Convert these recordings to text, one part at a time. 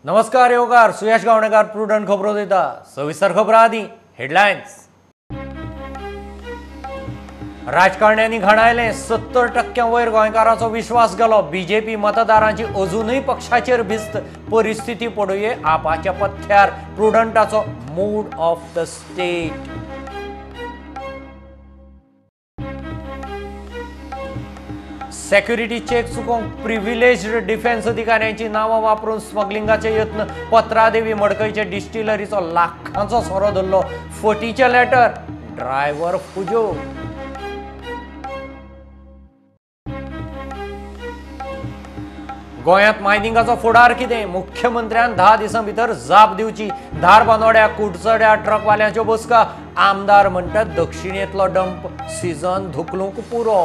नमस्कार येवकार सुयश गावणेकर प्रुडंट खबरो दिता. सविस्तर खबरां आदी हेडलायन्स. राजकारण्यांनी घाणायलें 70% वयर गोंयकाराचो विश्वास गेलो. बीजेपी मतदारांची अजूनय पक्षाचेर भिस्त. परिस्थिती पडुये आपाच्या पथ्यार. प्रुडंटाचो mood of the state. Security check चुकोवंक प्रिव्हिलेज्ड डिफेन्स अधिकाऱ्यांची नांवां वापरून स्मगलिंगाचे यत्न. पत्रादेवी मडकयचे डिस्टिलरीचो लाखांचो सोरो धरलो. फटीचें लेटर, ड्रायव्हर फुजो. गोंयांत मायनिंगाचो फुडार कितें? मुख्यमंत्र्यान 10 दिसां भितर जाप दिवची. धारबानोड्या कुडचड्या ट्रकवाल्यांच्यो बसका. आमदार म्हणटात दक्षिणेंतलो डंप सिजन धुकलूंक पुरो.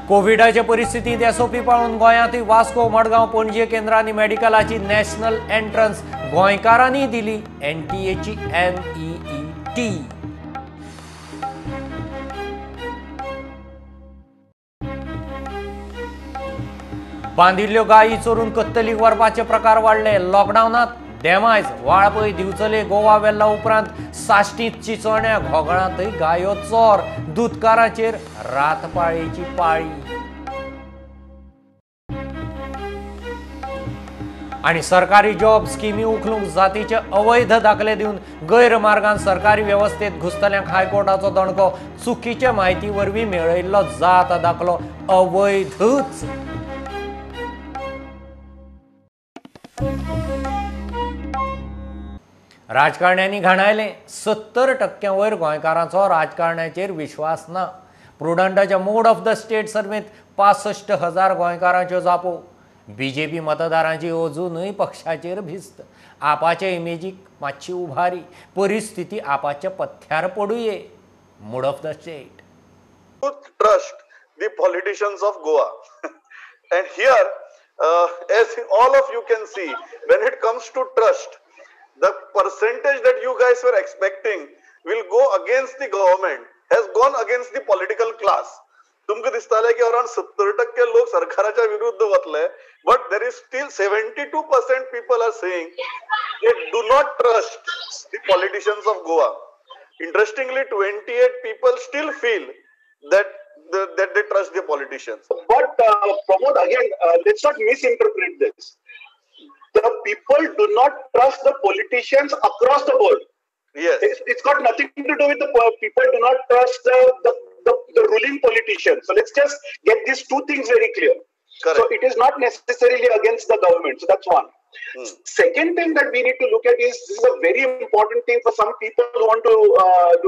कोविडाचे परिस्थितींत एसओपी पाळून गोंयांतूय वास्को, मडगांव, पणजे केंद्रांनी मेडिकलाची नॅशनल एंट्रन्स गोंयकारांनी दिली. एनटीएची NEET. बांदिल्ल्यो गायी चोरून कत्तलीक व्हरपाचे प्रकार वाडले. लॉकडावनांत देमायज, वाळपय, दिवचले, गोवा वेल्ला उपरांत साश्टींत, चिचोण्या, घोगळांतय गायो चोर. दुदकाराचेर रातपाळयेची पाळी. आनी सरकारी जॉब स्किमी उखलूंक जातीचे अवैध दाखले दिवन गैरमार्गान सरकारी वेवस्थेत घुसतल्यांक हायकोर्टाचो दणको. चुकीचे म्हायती वरवीं मेळयल्लो जात दाखलो अवैधच. राजकारण्यांनी घाणायलें 70% वयर गोंयकारांचो राजकारण्याचेर विश्वास ना. प्रुडंटाच्या मोड ऑफ the state सर्वेंत 65,000 गोंयकारांच्यो जापो. बीजेपी मतदारांची अजूनय पक्षाचेर भिस्त. आपाचे इमेजीक मातशी उभारी. परिस्थिती आपाच्या पथ्यार पडुये. Mood of the state. Trust the politicians of Goa. And here, as all of you can see, when it comes to trust, the percentage that you guys were expecting will go against the government, has gone against the political class. तुमकां दिसतालें की around 70% लोक सरकाराच्या विरुद्ध वतले, but there is still 72% people are saying they do not trust the politicians of Goa. Interestingly, 28 people still feel that that they trust the politicians. But Pramod, again, let's not misinterpret this. The people do not trust the politicians across the board. Yes. It's got nothing to do with the people do not trust the ruling politicians. So let's just get these two things very clear. Correct. So it is not necessarily against the government. So that's one. Second thing that we need to look at is, this is a very important thing for some people who want to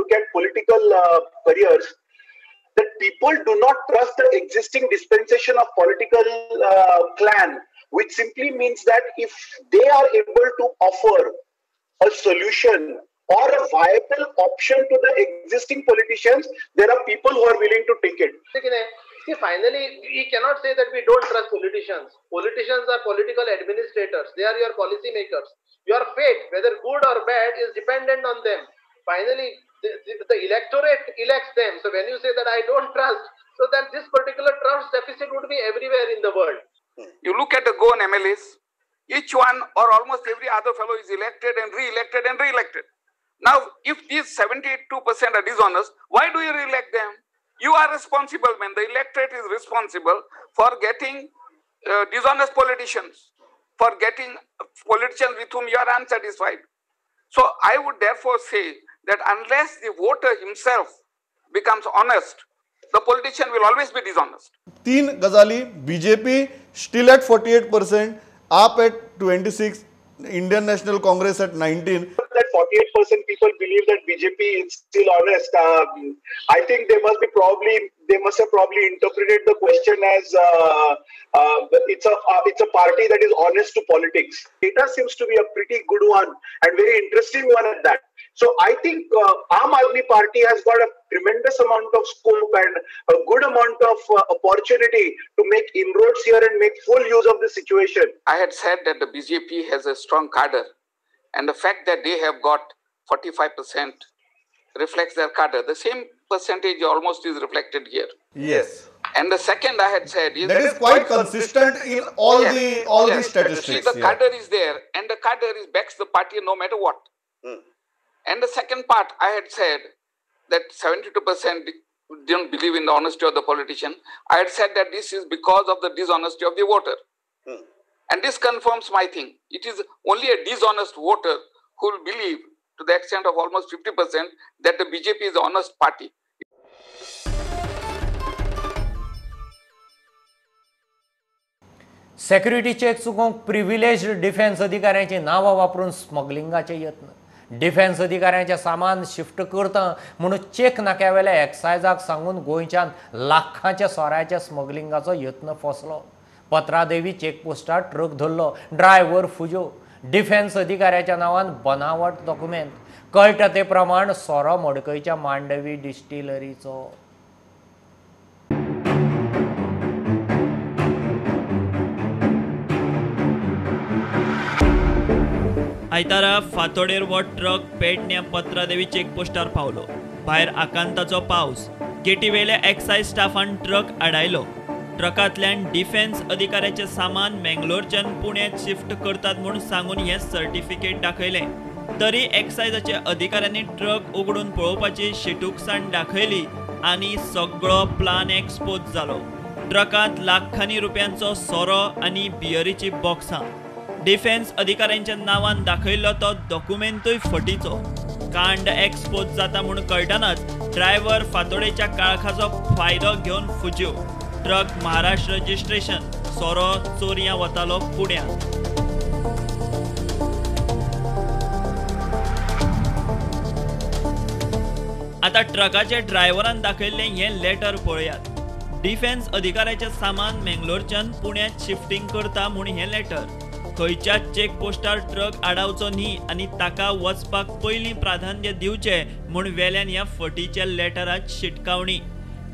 look at political careers, that people do not trust the existing dispensation of political clan, which simply means that if they are able to offer a solution or a viable option to the existing politicians, there are people who are willing to take it. See, finally, we cannot say that we don't trust politicians. Politicians are political administrators. They are your policy makers. Your fate, whether good or bad, is dependent on them. Finally, the electorate elects them. So when you say that I don't trust, so then this particular trust deficit would be everywhere in the world. You look at the Goan MLAs, each one or almost every other fellow is elected and re-elected and re-elected. Now, if these 72% are dishonest, why do you re-elect them? You are responsible, man. The electorate is responsible for getting dishonest politicians, for getting politicians with whom you are unsatisfied. So I would therefore say that unless the voter himself becomes honest, the politician will always be dishonest. तीन गजाली, BJP still at 48%, AAP at 26%, Indian National Congress at 19%. That 48% people believe that BJP is still honest. I think they must have probably interpreted the question as it's a party that is honest to politics. Data seems to be a pretty good one and very interesting one at that. So I think Aam Aadmi Party has got a tremendous amount of scope and a good amount of opportunity to make inroads here and make full use of the situation. I had said that the BJP has a strong cadre, and the fact that they have got 45% reflects their cadre. The same percentage almost is reflected here. Yes. And the second I had said is that is quite consistent in all the statistics. See, the cadre is there, and the cadre is backs the party no matter what. And the second part I had said that 72% don't believe in the honesty of the politician. I had said that this is because of the dishonesty of the voter. And this confirms my thing. It is only a dishonest voter who will believe to the extent of almost 50% that the BJP is an honest party. Security check चुकोवंक privilege defence अधिकाऱ्यांची नांवां वापरून स्मगलिंगाचे यत्न. Defence अधिकाऱ्यांचें सामान shift करता म्हणून check नाक्यावेल्या एक्सायजाक सांगून गोंयच्यान लाखांच्या सोऱ्याच्या स्मगलिंगाचो यत्न फसलो. पत्रादेवी चेकपोस्टार ट्रक धरलो, ड्रायव्हर फुज्यो. डिफेन्स अधिकाऱ्याच्या नांवान बनावट डॉक्युमेंट. कळटा ते प्रमाण सोरो मडकयच्या मांडवी डिस्टिलरीचो. आयतारा फातोडेर हो ट्रक पेडण्या पत्रादेवी चेकपोस्टार पावलो. भायर आकांताचो पावस. गेटीवेल्या एक्सायज स्टाफान ट्रक आडायलो. ट्रकांतल्यान डिफेन्स अधिकाऱ्याचें सामान मेंगलोरच्यान पुण्यांत शिफ्ट करतात म्हूण सांगून हें सर्टिफिकेट दाखयलें. तरी एक्सायजाच्या अधिकाऱ्यांनी ट्रक उगडून पळोवपाची शिटूकसाण दाखयली आनी सगळो प्लान एक्सपोज जालो. ट्रकांत लाखांनी रुपयांचो सोरो आनी बियरीची बॉक्सां. डिफेन्स अधिकाऱ्यांच्या नांवान दाखयल्लो तो डॉक्युमेंटूय फटीचो. कांड एक्सपोज जाता म्हूण कळटनाच ड्रायव्हर फातोडेच्या काळखाचो फायदो घेवन फुज्यो. ट्रक महाराष्ट्र रजिस्ट्रेशन, सोरो चोरयां वतालो पुण्यांत. आतां ट्रकाच्या ड्रायव्हरान दाखयल्लें हें लेटर पळयात. डिफेन्स अधिकाऱ्याचें सामान मेंगलोरच्यान पुण्यांत शिफ्टींग करता म्हूण हें लेटर. खंयच्या चेकपोस्टार ट्रक आडावचो न्ही आनी ताका वचपाक पयलीं प्राधान्य दिवचें म्हूण वेल्यान ह्या फटीच्या लेटरात शिटकावणी.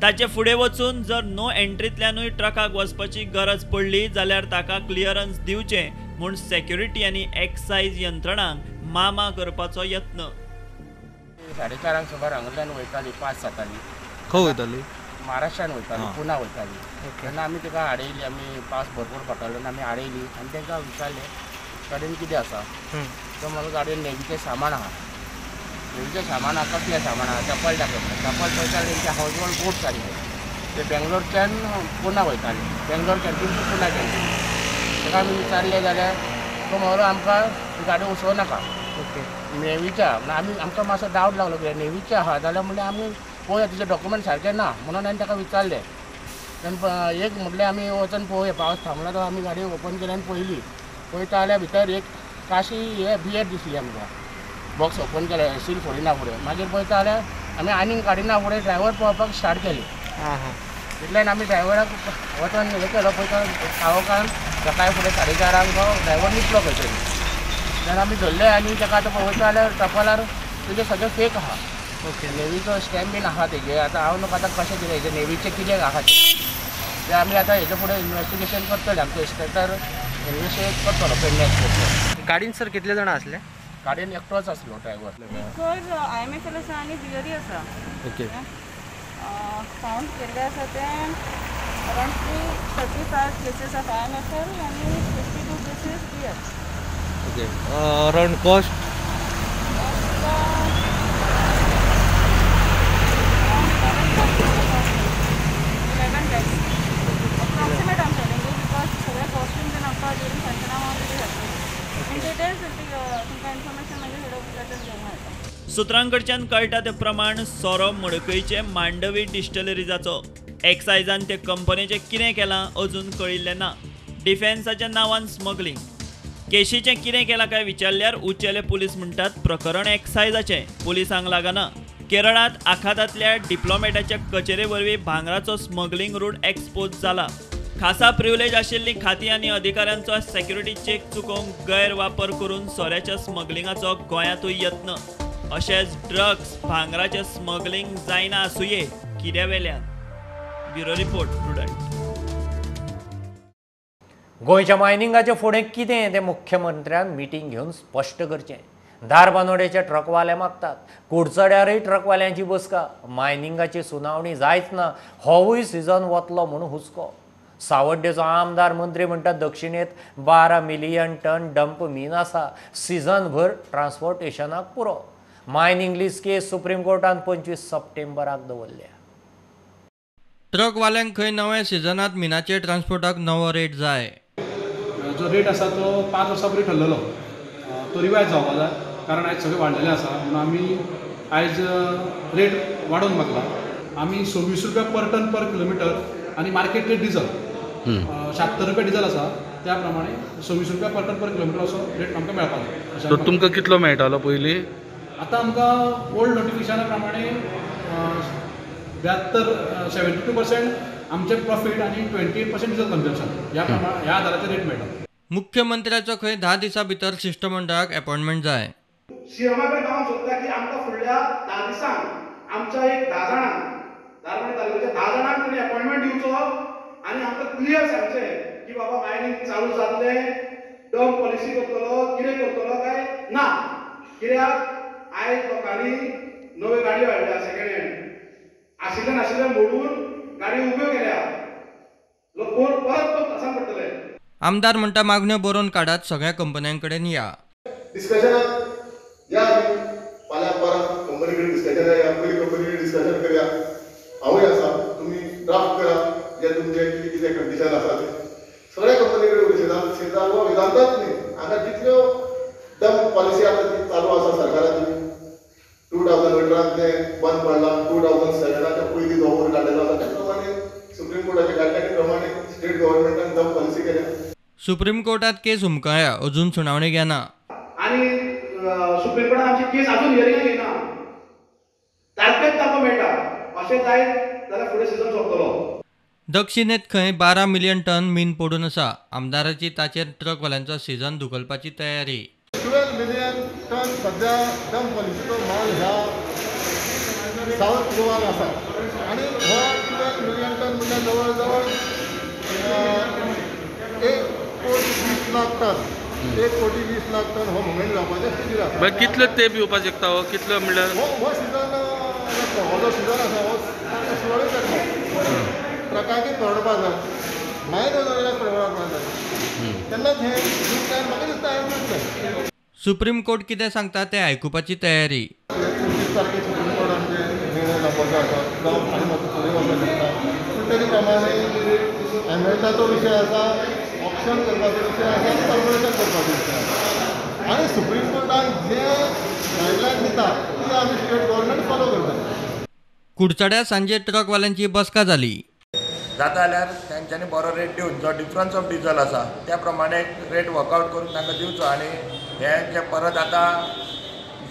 ताचे फुडें वचून जर नो एंट्रींतल्यानूय ट्रकाक वचपाची गरज पडली जाल्यार ताका क्लियरन्स दिवचें म्हूण सेक्युरिटी आनी एक्सायज यंत्रणांक मामा करपाचो यत्न. 4:30 सुमार हांगांतल्यान वयताली, 5 जाताली. खंय वयताली? महाराष्ट्रान वयताली, पुना वयताली. तेन्ना आमी ताका आडयली. आमी पावस भरपूर पडटालो आनी आमी आडयली आनी तांकां विचारलें गाडयेन कितें आसा. तो म्हणलो गाडयेन नेवीचें सामान आहा. नेवीचें सामान आहा, कसलें सामान आहा? चप्पल दाखयलें. चप्पल पळयता तेंचे हावज बोट सारकें. ते बेंगलोरच्यान पुना वयताले, बेंगलोर कॅन्टीन टू पुना कॅन्टीन. ताका आमी विचारलें जाल्यार तो म्हणलो आमकां गाडी उसोवं नाका, नेवीच्या. आमी आमकां मातसो डावट लागलो कित्याक नेवीचे आहा जाल्यार म्हणल्यार आमी पळोवया तिचे डॉक्युमेंट सारकें ना म्हणून हांवें ताका विचारलें. तेन्ना एक म्हटलें आमी वचून पळोवया. पावस थांबला तो आमी गाडी ओपन केली आनी पळयली. पळयता जाल्यार भितर एक काशी हे बियर दिसली आमकां. बॉक्स ओपन केलें, सील फोडिना फुडें. मागीर पळयता जाल्यार आमी आनीक काडिना फुडें ड्रायव्हर पळोवपाक स्टार्ट केली. इतल्यान आमी ड्रायव्हराक वचून हें केलो. पळयता काळोखान सकाळी फुडें 4:30 तो ड्रायव्हर निकलो खंय तरी. तेन्ना आमी धरले आनी ताका आतां पळयता जाल्यार टपालार तेजें सगळें फेक आहा. ओके, नेवीचो स्टॅम्प बीन आहा तेजे. आतां हांव न्हू आतां कशें कितें हेजें नेवीचें कितें आहा तें आमी आतां हेजे फुडें इन्वेस्टिगेशन करतले. आमचो इन्स्पेक्टर इन्वेस्टिगेट करतलो पेडणे इन्स्पेक्टर. गाडीन सर कितले जाणां आसले? गाडयेन एकटोच आसलो ड्रायव्हर. लिकर IMFL आसा आनी बियरी आसा. ओके. कावंट केल्ले आसा ते अरावंड 335 केसीस ऑफ IMFL आनी 52 cases beer. Okay. Around cost? Approximate I'm telling you because सगळे कॉस्ट्यूम बीन आमकां ड्युरींग पंचनामा ऑलरेडी जातले. इन डिटेल्स तुमकां इन्फॉर्मेशन मागीर हेड ऑफिसाच्यान घेवंक मेळटा. सुत्रांकडच्यान कळटा ते प्रमाण सोरो मडकयचे मांडवी डिस्टिलरीजाचो. एक्सायजान ते कंपनीचें कितें केलां अजून कळिल्लें ना. डिफेन्साच्या नांवान स्मगलिंग केशीचें कितें केलां काय विचारल्यार उचेले पुलीस म्हणटात प्रकरण एक्सायजाचें, पुलिसांक लागना. केरळांत आखातांतल्या डिप्लोमॅटाच्या कचेरे वरवीं भांगराचो स्मगलिंग रूट एक्सपोज जाला. खासा प्रिविलेज आशिल्लीं खातीं आनी अधिकाऱ्यांचो सेक्युरिटी चेक चुकोवंक गैरवापर करून सोऱ्याच्या स्मगलिंगाचो गोंयांतूय यत्न. अशेंच ड्रग्स भांगराचें स्मगलिंग जायना आसुये कित्या वेल्यान. Bureau report, Prudent. गोंयच्या मायनिंगाचें फुडें कितें तें मुख्यमंत्र्यान मिटींग घेवन स्पश्ट करचें. धारबानोडेचे ट्रकवाले मागतात. कुडचड्यारय ट्रकवाल्यांची बसका. मायनिंगाची सुनावणी जायच ना, होवूय सिजन वतलो म्हूण हुस्को. सावड्डेचो आमदार मंत्री म्हणटा दक्षिणेत 12 मिलियन टन डंप मीन आसा, सिजनभर ट्रान्सपोर्टेशनाक पुरो. मायनिंग लीज केस सुप्रीम कोर्टान 25 सप्टेंबराक दवरल्या. ट्रकवाल्यांक खंय नव्या सिजनांत मिनाचे ट्रान्सपोर्टाक नवो रेट जाय. जो रेट आसा तो 5 वर्सां पयलीं ठरलेलो, तो रिवायज जावपा जाय, कारण आयज सगळें वाडलेलें आसा म्हणून आमी आयज रेट वाडोवन मागला. आमी 26 रुपया पर टन पर किलोमिटर आनी मार्केट रेट डिजल 76 रुपया डिजल आसा, त्या प्रमाणे 26 रुपया पर टन पर किलोमिटर असो रेट आमकां मेळपाक जाय. तुमकां कितलो मेळटालो पयलीं? आतां आमकां ओल्ड नोटिफिकेशना प्रमाणे 72% आमचे प्रॉफीट आनी 28% डिजल कन्जम्पशन ह्या प्रमाणे ह्या आदाराचेर रेट मेळटा. मुख्यमंत्र्याचो खंय 10 दिसां भितर शिश्टमंडळाक अपॉइंटमेंट जाय. सीएमा कडेन मागूंक सोदता की आमकां फुडल्या 10 दिसांक आमच्या एक 10 जाणांक धारबांदोडें तालुक्याच्या 10 जाणांक तांणी अपॉइंटमेंट दिवचो आनी आमकां क्लियर सांगचें की बाबा मायनिंग चालू जातलें, डंप पॉलिसी करतलो, कितें करतलो काय ना. कित्याक आयज लोकांनी नव्यो गाडयो हाडल्या सेकंड हँड, आशिल्ले नाशिल्ले मोडून गाडयो उब्यो केल्या, लोक परत परत त्रासान पडटले. आमदार म्हणटा मागण्यो बरोवन काडात, सगळ्या कंपन्यांकडेन या डिस्कशनाक या, फाल्यां परत कंपनी कडेन डिस्कशन या, पयली कंपनी कडेन डिस्कशन करया. हांवूय आसा, तुमी ड्राफ्ट करा जे तुमचे कितें कितें कंडिशन आसा ते सगळ्या कंपनी कडेन उलयता. शेजारो वेदांताच न्ही, हांगा जितल्यो डंप पॉलिसी आतां ती चालू आसा सरकाराची, 2018 तें बंद पडलां, 2007 पयलीं जो ओर काडलेलो आसा त्या प्रमाणे सुप्रीम कोर्टाच्या गायडलायनी प्रमाणे स्टेट गव्हर्नमेंटान डंप पॉलिसी केल्या. सुप्रीम कोर्टात केस हुमकळ्या, अजून सुनावणी घेना आनी सुप्रीम कोर्टात आमची केस अजून हियरिंगाक येना, तारखेक तांकां मेळटा. अशें जायत जाल्यार फुडें सिजन सोंपतलो. दक्षिणेत खंय 12 मिलियन टन मीन पडून आसा. आमदाराची ताचेर ट्रकवाल्यांचो सिजन धुकलपाची तयारी. 12 मिलियन टन सद्या डंप पॉलिसीचो माल ह्या सावथ गोवान आसा आनी हो 12 मिलियन टन म्हणल्यार जवळ जवळ 1.20 कोटी टन, 1.20 कोटी टन हो मुमेंट जावपाच्या स्थितीर आसा. कितलो तेंप येवपाक शकता हो? कितलो म्हणल्यार हो सिजन जातलो, हो जो सिजन आसा हो सुरळीत जातलो. ट्रकांकय परवडपा जाय, मायन ओनराक परवडपा जाय, तेन्नाच हें प्लॅन म्हाका दिसता हें plan. Supreme court कितें सांगता तें आयकुपाची तयारी. 25 तारखेक सुप्रीम कोर्टान निर्णय जावपाचो आसा, जावं आनी मातसो फुडें वचपाक शकता, पूण तेजे प्रमाणे एमएटाचो विशय आसा, ऑप्शन करपाचो विशय आसा आनी कॉर्पोरेशन करपाचो विशय आसा. आनी सुप्रीम कोर्टान जे गायडलायन दिता ती आमी स्टेट गव्हर्नमेंट फॉलो करता. कुडचड्या सांजे ट्रकवाल्यांची बसका जाली. जाता जाल्यार तेंच्यांनी बरो रेट दिवन जो डिफरन्स ऑफ डिजल आसा त्या प्रमाणे रेट वर्कआवट करून तांकां दिवचो. आनी हे जे परत आतां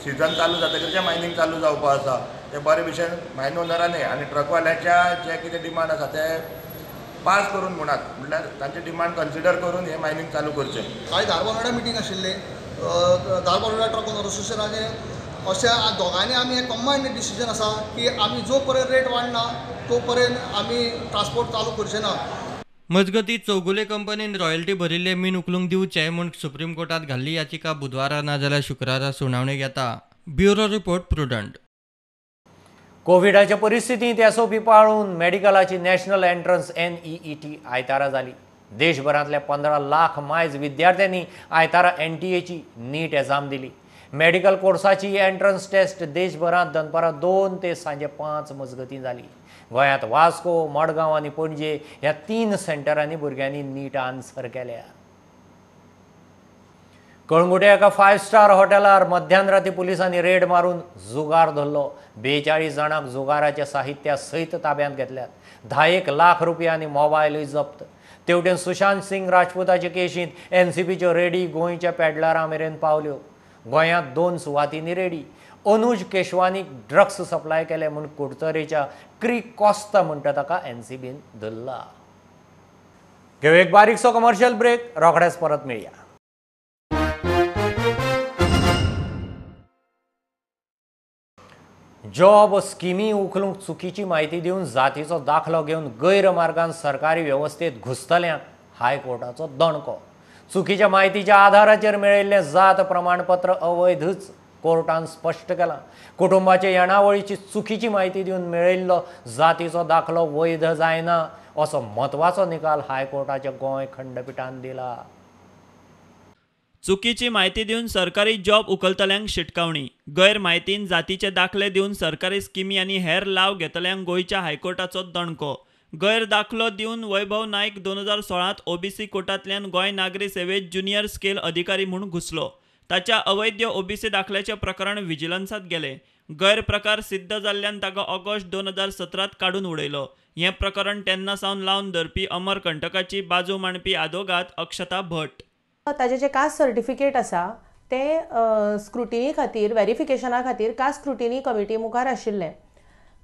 सिजन चालू जातकीर जें मायनींग चालू जावपा आसा ते बरे भशेन मायन ओनरांनी आनी ट्रकवाल्याच्या जे कितें डिमांड आसा ते पास करून म्हणात, म्हणल्यार तांचे डिमांड कन्सिडर करून हें मायनींग चालू करचें. कांय धारबांदोड्या मिटींग आशिल्लें, धारबांदोड्या ट्रक ओनर असोसिएशनाचें. अशें दोगांयनी आमी हें कंबायन्ड डिसिजन आसा की आमी जो पर्यंत रेट वाडना तो पर्यंत आमी ट्रान्सपोर्ट चालू करचे ना. मजगतीं चौगुले कंपनीन रॉयल्टी भरिल्ले मीन उखलूंक दिवचें म्हूण सुप्रीम कोर्टात घाल्ली याचिका बुधवारा नाजाल्यार शुक्रारा सुनावणेक येता. Bureau report, Prudent. कोविडाच्या परिस्थितींत एसओपी पाळून मेडिकलाची नॅशनल एंट्रन्स NEET आयतारा जाली. देशभरांतल्या 15 लाख मायज विद्यार्थ्यांनी आयतारा NTA नीट एग्जाम दिली. मेडिकल कोर्साची एंट्रन्स टेस्ट देशभरांत दनपारां 2 ते सांजे 5 मजगतीं जाली. गोंयांत वास्को, मडगांव आनी पणजे ह्या 3 सेंटरांनी भुरग्यांनी नीट आन्सर केल्या. कळंगुटे एका 5 स्टार हॉटेलार मध्यान राती पुलिसांनी रेड मारून जुगार धरलो. 42 जाणांक जुगाराच्या साहित्या सयत ताब्यांत घेतल्यात. 10 लाख रुपया आनी मोबायलूय जप्त. तेवटेन सुशांत सिंग राजपूताचे केशींत NCBच्यो रेडी गोंयच्या पेडलरां मेरेन पावल्यो. गोंयांत 2 सुवातींनी रेडी. अनुज केशवानीक ड्रग्स सप्लाय केले म्हूण कुडतरेच्या क्री कोस्ता म्हणटा ताका NCBन धरला. घेवं एक बारीकसो कमर्शियल ब्रेक, रोखडेच परत मेळया. जॉब स्किमी उखलूंक चुकीची म्हायती दिवन जातीचो दाखलो घेवन गैरमार्गान सरकारी वेवस्थेत घुसतल्यांक हायकोर्टाचो दणको. चुकीच्या म्हायतीच्या आधाराचेर मेळिल्लें जात प्रमाणपत्र अवैधच. कोर्टान स्पश्ट केलां. कुटुंबाचे येणावळीची चुकीची म्हायती दिवन मेळयल्लो जातीचो दाखलो वैध जायना असो म्हत्वाचो निकाल हायकोर्टाच्या गोंय खंडपिठान दिला. चुकीची म्हायती दिवन सरकारी जॉब उखलतल्यांक शिटकावणी. गैर म्हायतीन जातीचे दाखले दिवन सरकारी स्किमी आनी हेर लाव घेतल्यांक गोंयच्या हायकोर्टाचो दणको. गैर दाखलो दिवन वैभव नायक 2016 ओबीसी कोटांतल्यान गोंय नागरी सेवेत ज्युनियर स्केल अधिकारी म्हूण घुसलो. ताच्या अवैध ओबीसी दाखल्याचें प्रकरण विजिलन्सांत गेलें. गैरप्रकार सिद्ध जाल्ल्यान ताका ऑगस्ट 2017 काडून उडयलो. हें प्रकरण तेन्ना सावन लावन धरपी अमर कंटकाची बाजू मांडपी आदोगाद अक्षता भट. ताजें जें कास्ट सर्टिफिकेट आसा तें स्क्रुटिनी खातीर, वेरिफिकेशना खातीर कास्ट स्क्रुटिनी कमिटी मुखार आशिल्लें.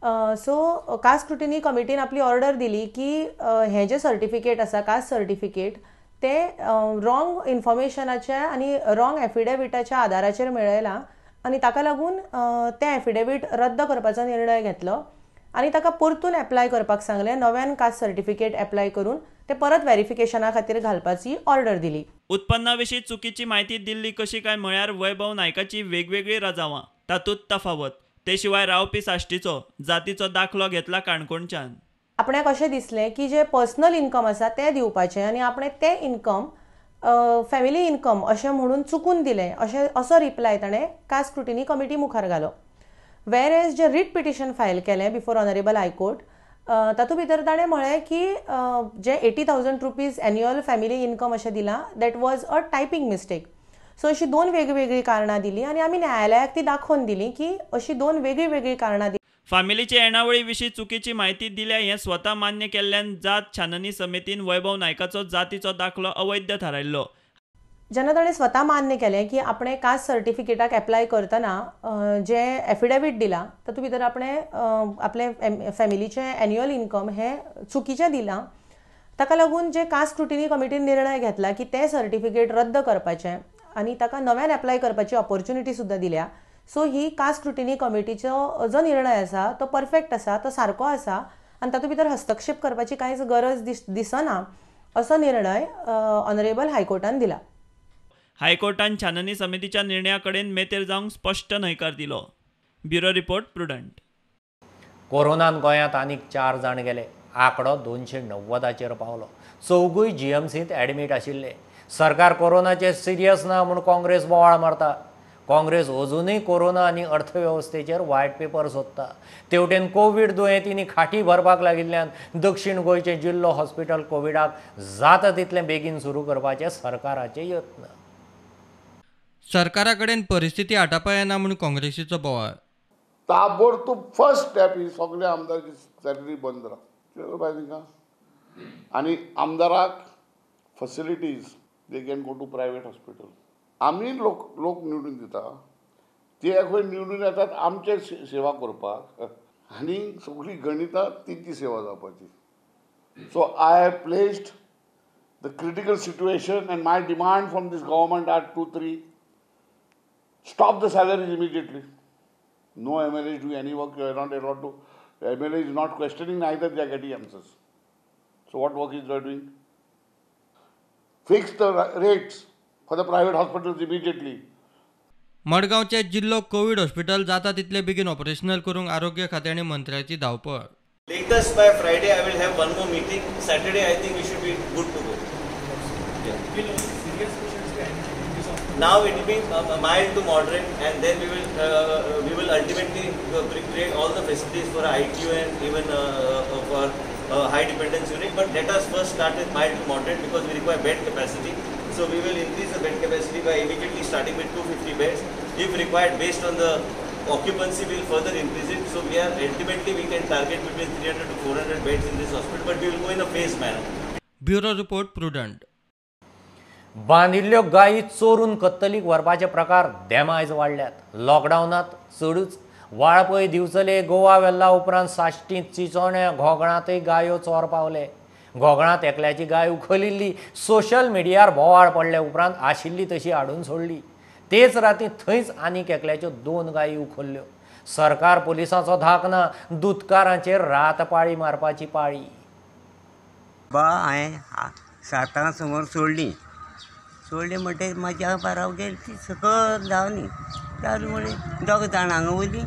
सो कास्ट स्क्रुटिनी कमिटीन आपली ऑर्डर दिली की हें जें सर्टिफिकेट आसा कास्ट सर्टिफिकेट तें रॉंग इन्फॉर्मेशनाच्या आनी रॉंग एफिडेविटाच्या आदाराचेर मेळयलां आनी ताका लागून तें एफिडेवीट रद्द करपाचो निर्णय घेतलो आनी ताका परतून एप्लाय करपाक सांगलें. नव्यान कास्ट सर्टिफिकेट एप्लाय करून ते परत वेरिफिकेशना खातीर घालपाची ऑर्डर दिली. उत्पन्ना विशीं चुकीची म्हायती दिल्ली कशी काय म्हळ्यार वैभव नायकाची वेगवेगळी रजावां, तातूंत तफावत. ते शिवाय रावपी साश्टीचो, जातीचो दाखलो घेतला काणकोणच्यान. आपणाक अशें दिसलें की जें पर्सनल इन्कम आसा तें दिवपाचें आनी आपणें तें इन्कम फॅमिली इन्कम अशें म्हणून चुकून दिलें अशें असो रिप्लाय ताणें कास्ट स्क्रुटिनी कमिटी मुखार घालो. वेर एज जे रीट पिटिशन फायल केलें बिफोर ऑनरेबल हायकोर्ट तातूंत भितर ताणें म्हळें की जे 80,000 रुपीज एन्युअल फॅमिली इन्कम अशें दिलां that was a typing mistake. So अशीं दोन वेगवेगळीं कारणां दिलीं आनी आमी न्यायालयाक ती दाखोवन दिली की अशीं दोन वेगळीं वेगळीं कारणां दिली. फामिलीचे येणावळी विशीं चुकीची म्हायती दिल्या हें स्वता मान्य केल्ल्यान जात छाननी समितीन वैभव नायकाचो जातीचो दाखलो अवैध थारायल्लो. जेन्ना ताणें स्वता मान्य केलें की आपणें कास्ट सर्टिफिकेटाक एप्लाय करतना जें एफिडेवीट दिलां तातूंत भितर आपणें आपले फॅमिलीचें एन्युअल इन्कम हें चुकीचें दिलां, ताका लागून जे कास्ट स्क्रुटिनी कमिटीन निर्णय घेतला की तें सर्टिफिकेट रद्द करपाचें आनी ताका नव्यान एप्लाय करपाची ऑपॉर्च्युनिटी सुद्दां दिल्या. सो ही कास्ट स्क्रुटिनी कमिटीचो जो निर्णय आसा तो परफेक्ट आसा, तो सारको आसा आनी तातूंत भितर हस्तक्षेप करपाची कांयच गरज दिसना असो निर्णय ऑनरेबल हायकोर्टान दिला. हायकोर्टान छाननी समितीच्या निर्णया कडेन मेतेर जावंक स्पश्ट न्हयकार दिलो. Bureau report, Prudent. कोरोनान गोंयांत आनीक 4 जाण गेले. आंकडो 290 पावलो. चौगूय जीएमसींत एडमीट आशिल्ले. सरकार कोरोनाचेर सिरियस ना म्हूण काँग्रेस बोवाळ मारता. काँग्रेस अजुनूय कोरोना आनी अर्थवेवस्थेचेर वायट पेपर सोदता. तेवटेन कोवीड दुयेंतींनी खाटी भरपाक लागिल्ल्यान दक्षिण गोंयचें जिल्लो हॉस्पिटल कोविडाक जाता तितलें बेगीन सुरू करपाचे सरकाराचे यत्न. सरकारा कडेन परिस्थिती आटापा येना म्हूण काँग्रेसीचो बोवाळ. ताबडतोब फर्स्ट स्टेप ही सगळे आमदाराची सॅलरी बंद राव तांकां आनी आमदाराक facilities they can go to private hospital. आमी लोक लोक निवडून दिता, ते खंय निवडून येतात आमचे सेवा करपाक आनी सगळीं गणितां तेंची सेवा जावपाची. So I have placed the critical situation and my demand from this government are 2, 3. Stop the salaries immediately. No MLA do any work, you are not allowed to. MLA is not questioning, neither they are getting answers. So what work is they doing? Fix the rates for the private hospitals immediately. मडगांवचे जिल्लो Covid hospital जाता तितले बेगीन operational करूंक आरोग्य खातें आनी मंत्र्याची धांवपळ. Latest by Friday I will have one more meeting. Saturday I think we should be good to go. Yeah. Will only serious patients be admitted in this hospital? Now it will be mild to moderate, and then we will ultimately create all the facilities for ITU and even for high dependence unit. But let us first start with mild to moderate because we require bed capacity. So we will increase the bed capacity by immediately starting with 250 beds. If required, based on the occupancy, we will further increase it. So we are ultimately we can target between 300 to 400 beds in this hospital, but we will go in a phased manner. Bureau report, Prudent. बांदिल्ल्यो गायी चोरून कत्तलीक व्हरपाचे प्रकार देमायज वाडल्यात. लॉकडावनांत चडूच. वाळपय, दिवचले, गोवा वेल्ला उपरांत साश्टींत, चिचोण्या, घोगणांतय गायो चोर पावले. घोगणांत एकल्याची गाय उखलिल्ली social मिडियार बोवाळ पडले उपरांत आशिल्ली तशी हाडून सोडली. तेच राती थंयच आनीक एकल्याच्यो 2 गायी उखल्ल्यो. सरकार पुलिसांचो धाक ना, दुदकारांचेर रात पाळी मारपाची पाळी. बा हांवें 7 समोर सोडली सोडली म्हणटकीर म्हज्या बाराव गेली ती सकयल धांवली. रावली म्हणल्यार दोग जाणां हांगा वयलीं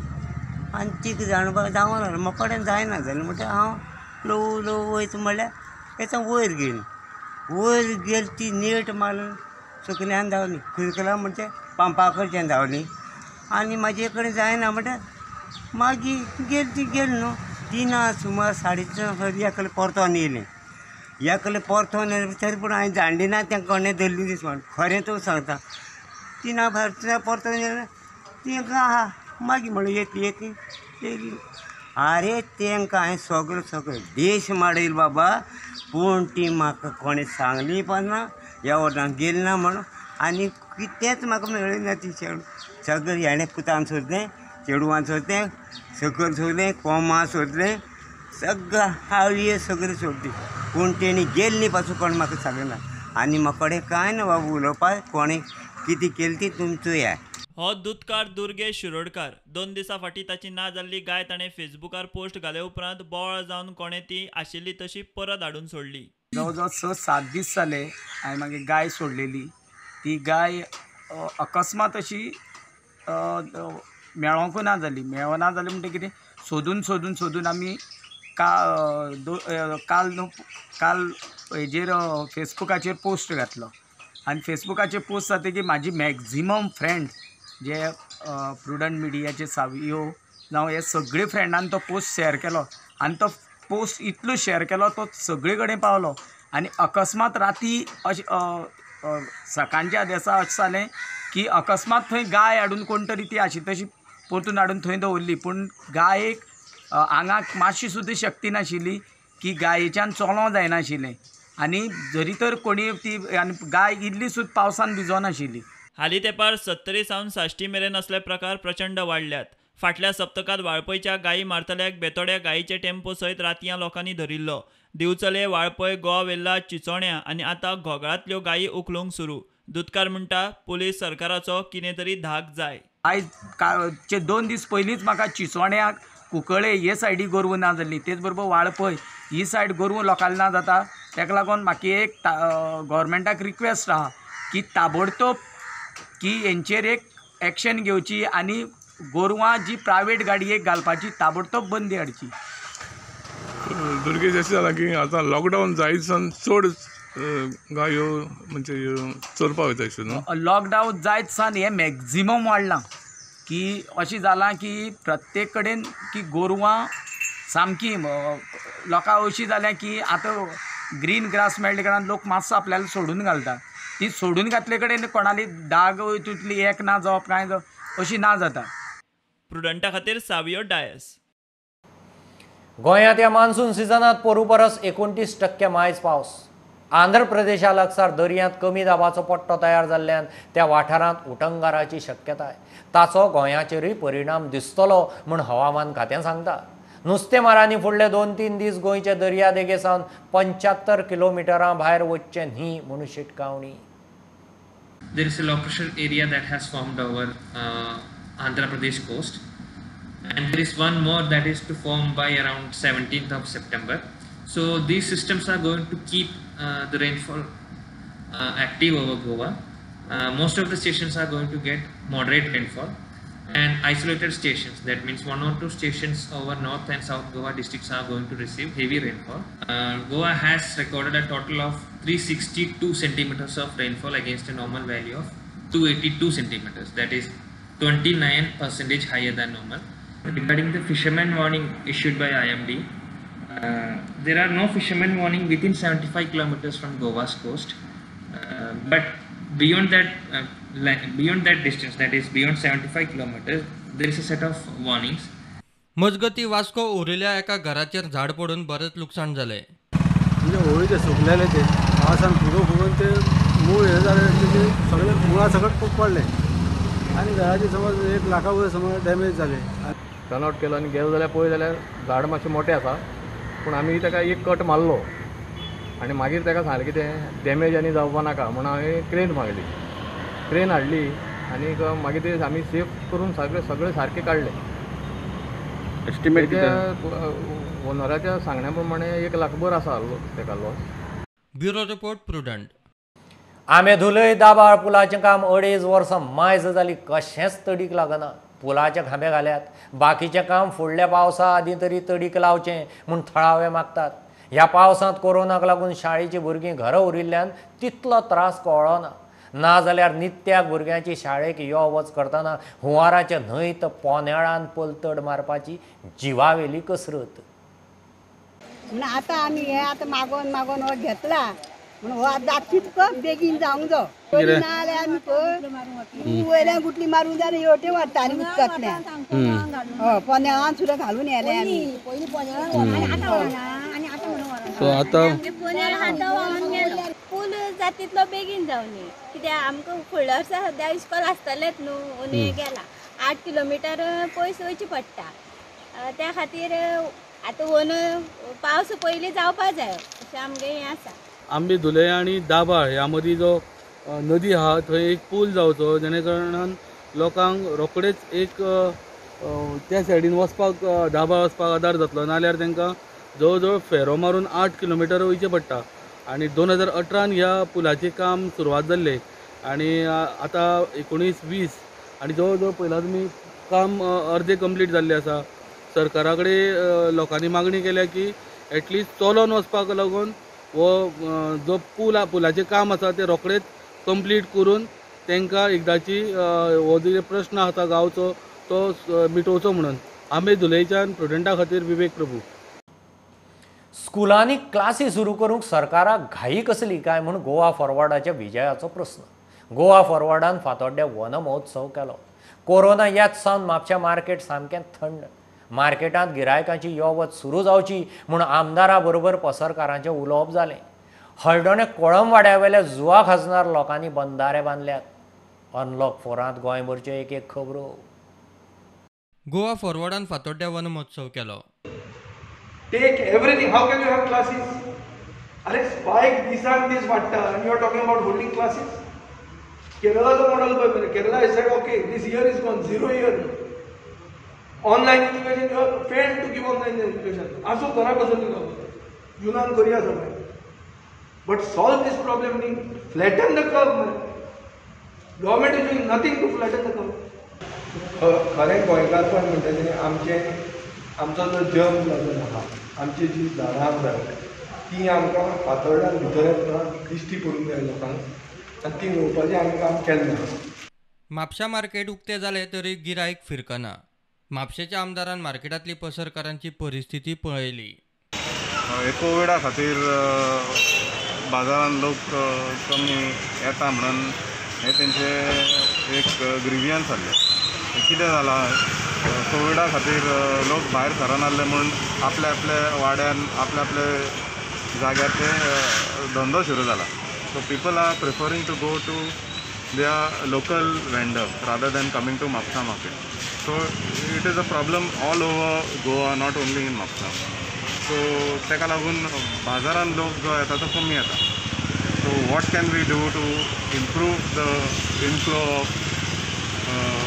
आनी तीग जाण धांवोन आसलो. म्हाका कडेन जायना जालें म्हणटकीर हांव ल्हवू ल्हवू वयता म्हणल्यार येता वयर गेली. वयर गेली ती नेट मारून सकल्यान धांवली. सकल्यान म्हणजे पंपा कडच्यान धांवली आनी म्हाजे कडेन जायना म्हणल्यार मागीर गेली ती गेली न्हू. 3 सुमार 3:30 एकले परतोन येयलें. एकले परतोन येयलें तरी पूण हांवें जाणली ना तें कोणें धरली दीस म्हण. खरें तूं सांगता 3 परतोन येयलें तेंकां आहा मागीर म्हणलें येतली येतली येयली. आरे तेंकां हांवें सगळें सगळें देश माडयलो बाबा, पूण ती म्हाका कोणें सांगली पण ना ह्या वटान गेली ना म्हणून आनी कितेंच म्हाका मेळ्ळें ना. ती सगळें हेणें पुतान सोदलें, चेडवान सोदलें, सकयल सोदलें, कोमा सोदलें, सगळें हाळये सगळें सोदली, पूण तेणी गेल्ली पासून कोण म्हाका सांगना. आनी म्हाका कडेन कांय ना बाबा उलोवपाक, कोणें कितें केलें ती तुमी चोया. हो दुदकार दुर्गेश शिरोडकार 2 दिसां फाटीं ताची ना जाल्ली गाय ताणें फेसबुकार पोस्ट घाले उपरांत बोवाळ जावन कोणें ती आशिल्ली तशी परत हाडून सोडली. जवळ जवळ 6-7 दीस जाले हांवें मागीर गाय सोडलेली. ती गाय अकस्मात अशी मेळोंकूय ना जाली. मेळना जाली म्हणटकीर कितें सोदून सोदून सोदून आमी काल न्हू काल हेजेर फेसबुकाचेर पोस्ट घातलो आनी फेसबुकाचेर पोस्ट जातकीर म्हाजी मॅक्झिमम फ्रेंड जे प्रुडंट मिडियाचे सावियो जावं हे सगळे फ्रेंडान तो पोस्ट शेअर केलो आनी तो पोस्ट इतलो शेअर केलो तो सगळे कडेन पावलो. आनी अकस्मात राती अशें सकाळच्या आदेसा अशें जालें की अकस्मात थंय गाय हाडून कोण तरी ती आशी तशी परतून हाडून थंय दवरली. पूण गायेक आंगाक मातशी सुद्दां शक्ती नाशिल्ली की गायेच्यान चलोवंक जायनाशिल्लें आनी जरी तर कोणी ती आनी गाय इल्ली सुद्दां पावसान भिजोनाशिल्ली. हालीं तेंपार 70 सावन 60 मेरेन असले प्रकार प्रचंड वाडल्यात. फाटल्या सप्तकांत वाळपयच्या गायी मारतल्याक बेतोड्या गायीचे टेम्पो सयत रातयां लोकांनी धरिल्लो. दिवचले, वाळपय, गोवा वेल्ला, चिचोण्या आनी आतां घोगळांतल्यो गायी उखलूंक सुरू. दुदकार म्हणटा पुलीस सरकाराचो कितें तरी धाक जाय. आयज कालचे 2 दीस पयलींच म्हाका चिचोण्याक, कुंकळे हे सायडी गोरवां ना जाल्ली, तेच बरोबर वाळपय ही सायड गोरवां लोकांक ना जाता. ताका लागून म्हाका एक गव्हर्मेंटाक रिक्वेस्ट आहा की ताबडतोब की हेंचेर एक एक्शन घेवची आनी गोरवां जी प्रायवेट गाडयेक घालपाची ताबडतोब बंदी हाडची. दुर्गेश अशें जालां की आतां लॉकडावन जायत सावन चड गायो म्हणजे चोरपा वयता अशें न्हू. लॉकडावन जायत सावन हें मॅक्झिमम वाडलां की अशें जालां की प्रत्येक कडेन की गोरवां सामकी लोकां अशीं जाल्यां की आतां ग्रीन ग्रास मेळ्ळे कारणान लोक मातसो आपल्याला सोडून घालता. ती सोडून घातले कडेन कोणाली दाग तितली एक ना जावप कांय जावप अशी ना जाता. प्रुडंटा खातीर सावियो डायस. गोंयांत ह्या मान्सून सिजनांत पोरू परस 29% मायज पावस. आंध्र प्रदेशा लागसार दर्यांत कमी दाबाचो पट्टो तयार जाल्ल्यान त्या वाठारांत उटंगाराची शक्यताय. ताचो गोंयाचेरूय परिणाम दिसतलो म्हूण हवामान खातें सांगता. नुस्तेमारांनी फुडले 2-3 दीस गोंयच्या दर्यादेगे सावन 75 किलोमिटरां भायर वचचें न्ही म्हूण शिटकावणी. There is a low pressure area that has formed over Andhra Pradesh coast, and there is one more that is to form by around 17th of September. So these systems are going to keep the rainfall active over Goa. Most of the stations are going to get moderate rainfall, and isolated stations, that means 1 or 2 stations over North and South Goa districts, are going to receive heavy rainfall. Goa has recorded a total of 362 centimeters of rainfall against a normal value of 282 centimeters, that is 29% higher than normal. Regarding the fisherman warning issued by IMD, there are no fisherman warning within 75 kilometers from Goa's coast, but beyond that distance, that is beyond 75 kilometers, there is a set of warnings. मजगती वास्को उरिल्ल्या एका घराचेर झाड पडून बरेंच लुकसाण जालें. म्हणजे होळी ते सुकलेले ते पावसान फुगून फुगून ते मूळ हे जाले, ते सगळे मुळा सकट पडले आनी घराचे समज 1 लाखा वयर समज डॅमेज जाले. टर्न आवट केलो आनी गेलो जाल्यार पळय जाल्यार झाड मातशें मोटें आसा, पूण आमी ताका एक कट मारलो आनी मागीर ताका सांगलें कितें डॅमेज आनी जावपा नाका म्हणून हांवें क्रेन मागली. क्रेन हाडली आनी मागीर ते आमी सेफ करून सगळे सगळे सारके काडले. एस्टिमेट ओनराच्या सांगण्या प्रमाणे 1 लाख भर आसा ताका लॉस. Bureau report, Prudent. आंबेधुलय दाबाळ पुलाचें काम 2.5 वर्सां मायज जाली, कशेंच तडीक लागना. पुलाचे खांबे घाल्यात, बाकीचें काम फुडल्या पावसा आदीं तरी तडीक लावचें म्हूण थळावे मागतात. ह्या पावसांत कोरोनाक लागून शाळेचीं भुरगीं घरा उरिल्ल्यान तितलो त्रास कळ्ळो ना. नाजाल्यार नित्याक भुरग्यांची शाळेक यो वच करतना हुंवाराचे न्हंयत पोनेळान पलतड मारपाची जिवावेली कसरत. म्हण आतां आमी हे आतां मागोन मागोन हो घेतला म्हण हो आतां तितको बेगीन जावंक जाय. ना जाल्यार आमी पळय वयल्यान गुटली मारून जाल्यार हेवटेन व्हरता आनी उदकांतल्यान हय पोनेळान सुद्दां घालून येले आमी. पूल जाता तितलो बेगीन जावनी, कित्याक आमकां फुडल्या वर्सा सद्या इस्कॉल आसतलेंच न्हू, ओनी गेला 8 किलोमिटर पयस वयचें पडटा. त्या खातीर आतां ओन पावस पयलीं जावपा जाय अशें आमगें हें आसा. आंबेधुले आनी दाबाळ ह्या मदीं जो नदी आहा थंय एक पूल जावचो, जेणे कारणान लोकांक रोखडेच एक त्या सायडीन वचपाक दाबाळ वचपाक आदार जातलो. नाल्यार तांकां जवळ जवळ फेरो मारून 8 किलोमिटर वयचें पडटा. आनी 2018 ह्या पुलाचें काम सुरवात जाल्लें आनी आतां 19-20 आनी जवळ जवळ पयला तुमी काम अर्दें कंप्लीट जाल्लें आसा. सरकारा कडेन लोकांनी मागणी केल्या की एटलिस्ट चलोन वचपाक लागून हो जो पूल पुलाचें काम आसा तें रोखडेच कंप्लीट करून तांकां एकदांची हो जो प्रश्न आसा गांवचो तो मिटोवचो म्हणून. आंबेधुलेच्यान प्रुडंटा खातीर विवेक प्रभू. स्कुलांनी क्लासी सुरू करूंक सरकाराक घाई कसली काय म्हूण गोवा फॉरवर्डाच्या विजयाचो प्रस्न. गोवा फॉरवर्डान फातोड्ड्या वन महोत्सव केलो. कोरोना येत सावन म्हापशा मार्केट सामकें थंड. मार्केटांत गिरायकांची यो वच सुरू जावची म्हूण आमदारा बरोबर पसरकारांचें उलोवप जालें. हळदोणे कोळंबवाड्यावेल्या जुवा खाजनार लोकांनी बंदारे बांदल्यात. अनलॉक 4 गोंयभरच्यो एक एक खबरो. गोवा फॉरवर्डान फातोड्ड्या वन महोत्सव केलो. Take everything. How can you have classes? अरे स्पायक दिसान दीस वाडटा and you are talking about holding classes. केरळाचो model पळय, Kerala is said okay this year is gone, 0 year. Online education you have failed to give online education. आसूं घरा बसून दिलो, जुनान करुया सगळें, बट सॉल्व this problem न्ही, flatten the curve. Government is doing nothing to flatten the curve. खरें गोंयकारपण म्हणटा तें आमचें आमचो जो जर्म लागून आहा, आमची जी झाडां आसा तीं आमकां फातोड्यान भितर येतना दिश्टी पडूंक जाय लोकांक आनी तीं रोवपाचें आमी काम केल्लें आसा. म्हापशा मार्केट उक्तें जालें तरी गिरायक फिरकना. म्हापशेच्या आमदारान मार्केटांतली पसरकारांची परिस्थिती पळयली. कोविडा खातीर बाजारान लोक कमी येता म्हणून हे तेंचे एक ग्रिवियन्स जाल्लें. कितें जालां, कोविडा खातीर लोक भायर सरनासले म्हूण आपल्या आपल्या वाड्यान आपल्या आपल्या जाग्यार ते धंदो सुरू जाला. So people are preferring to go to their local vendor rather than coming to Mapusa market. So it is a problem all over Goa, not only in Mapusa. So ताका लागून बाजारान लोक जो येता तो कमी येता. So what can we do to improve the inflow of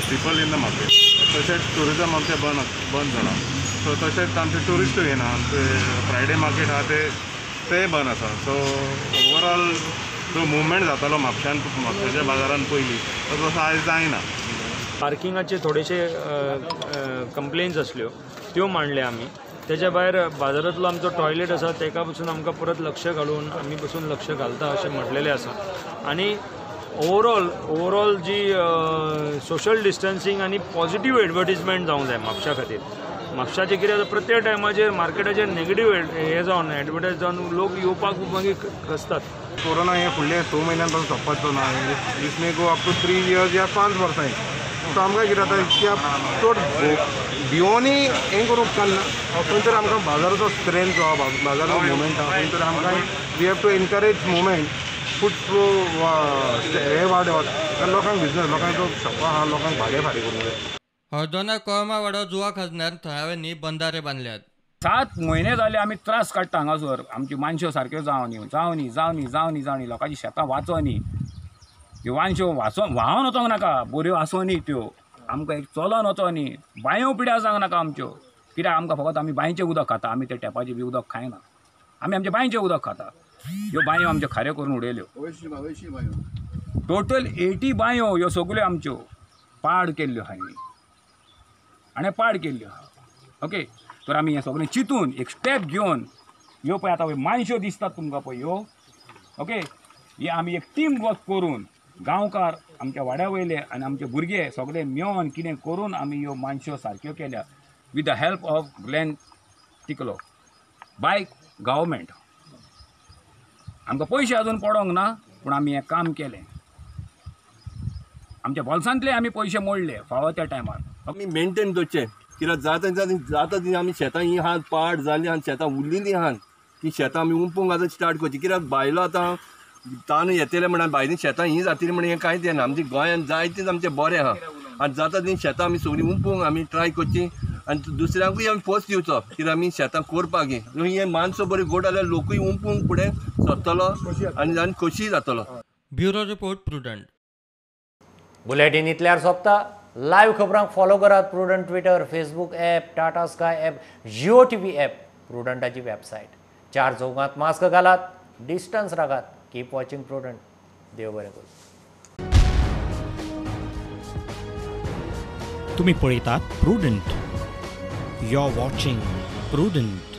people in the market? तशेंच टुरिजम आमचें बंद जालां. सो तशेंच आमचे ट्युरिस्टूय येना. आमचे फ्रायडे मार्केट आहा तें बंद आसा. सो ओवरऑल जो मुवमेंट जातालो म्हापश्यान म्हापशाच्या बाजारान पयलीं तो तसो आयज जायना. पार्किंगाचे थोडेशे कंप्लेन्स आसल्यो त्यो मांडल्या आमी. तेच्या भायर बाजारांतलो आमचो टॉयलेट आसा तेका पसून आमकां परत लक्ष घालून आमी पसून लक्ष घालता अशें म्हटलेलें आसा. आनी ओवरऑल जी सोशल डिस्टन्सिंग आनी पॉझिटिव्ह एडवर्टीजमेंट जावंक जाय म्हापशा खातीर. म्हापशाचें कितें जाता प्रत्येक टायमाचेर मार्केटाचेर नेगेटीव हें जावन एडवर्टायज जावन लोक येवपाक मागीर खसतात. कोरोना हे फुडले 6 म्हयन्यान पासून सोंपपाचो ना. This may go up to 3 years या 5 वर्सां. सो आमकां कितें जाता इतक्या चड भिवोनी हें करूंक उपकारना. खंय तर आमकां बाजाराचो स्ट्रेंथ जो आहा, बाजाराचो मुवमेंट आहा, खंय तर आमकां we have to encourage movement, foot flow हे वाडत कारण लोकांक बिजनस, लोकांचो शॉपां आहा, लोकांक भाडें फारीक करूंक जाय. हळदोणा कोळंबवाडो जुवा खाजनार थळाव्यांनी बंधारे बांदल्यात. 7 म्हयने जाले आमी त्रास काडटा हांगासर. आमच्यो मानश्यो सारक्यो जावनी जावनी जावनी जावनी जावनी लोकांची शेतां वाचोनी, त्यो वानश्यो वाचोन व्हांवन वचोंक नाका, बऱ्यो आसोनी त्यो, आमकां एक चलोन वचोनी, बांयो पिड्यार जावंक नाका आमच्यो. कित्याक आमकां फकत आमी बांयचें उदक खाता, आमी ते टॅपाचें बी उदक खायना, आमी आमचें बांयचें उदक खाता. ह्यो बांयो आमच्यो खाऱ्यो करून उडयल्यो. टोटल 80 बांयो ह्यो सगल्यो आमच्यो पाड केल्ल्यो आहा आनी पाड केल्ल्यो आहा. ओके, तर आमी हें सगळें चिंतून एक स्टेप घेवन ह्यो पळय आतां मानश्यो दिसतात तुमकां पळय ह्यो. ओके, हे आमी एक टीम वर्क करून गांवकार आमच्या वाड्या वयले आनी आमचे भुरगे सगळे मेळोन कितें करून आमी ह्यो मानश्यो सारक्यो केल्या with the help of Glenn Tiklo by government. आमकां पयशे अजून पडोंक ना पूण आमी हें काम केलें. आमच्या बोल्सांतले आमी पयशे मोडले फावो त्या टायमार. आमी मेंटेन दवरचें कित्याक जाता जाता ती आमी शेतां ही आहात पाड जालीं आहात, शेतां उरलेलीं आहात ती शेतां आमी उंपूंक आतां स्टार्ट करची. कित्याक बायलो आतां तान येतले म्हणून भायलीं शेतां ही जातली म्हणून हें कांयच येना. आमच्या गोंयांत जायतेच आमचें बरें आहा आनी जाता ती शेतां आमी सगळीं उंपूंक आमी ट्राय करची आनी दुसऱ्यांकूय आमी फोर्स दिवचो कित्याक आमी शेतां करपाक हें मानसो बरी गोड जाल्यार लोकूय उंपूंक फुडें सरतलो आनी आनी खोशी जातलो. Bureau report, Prudent. Bulletin इतल्यार सोंपता. लायव्ह खबरांक फॉलो करात Prudent Twitter, Facebook app, Tata Sky app, Jio TV app, प्रुडंटाची website. चार चौगांत मास्क घालात, डिस्टन्स राखात. Keep watching Prudent. देव बरें करूं. तुम्ही पळयतात Prudent. You are watching Prudent.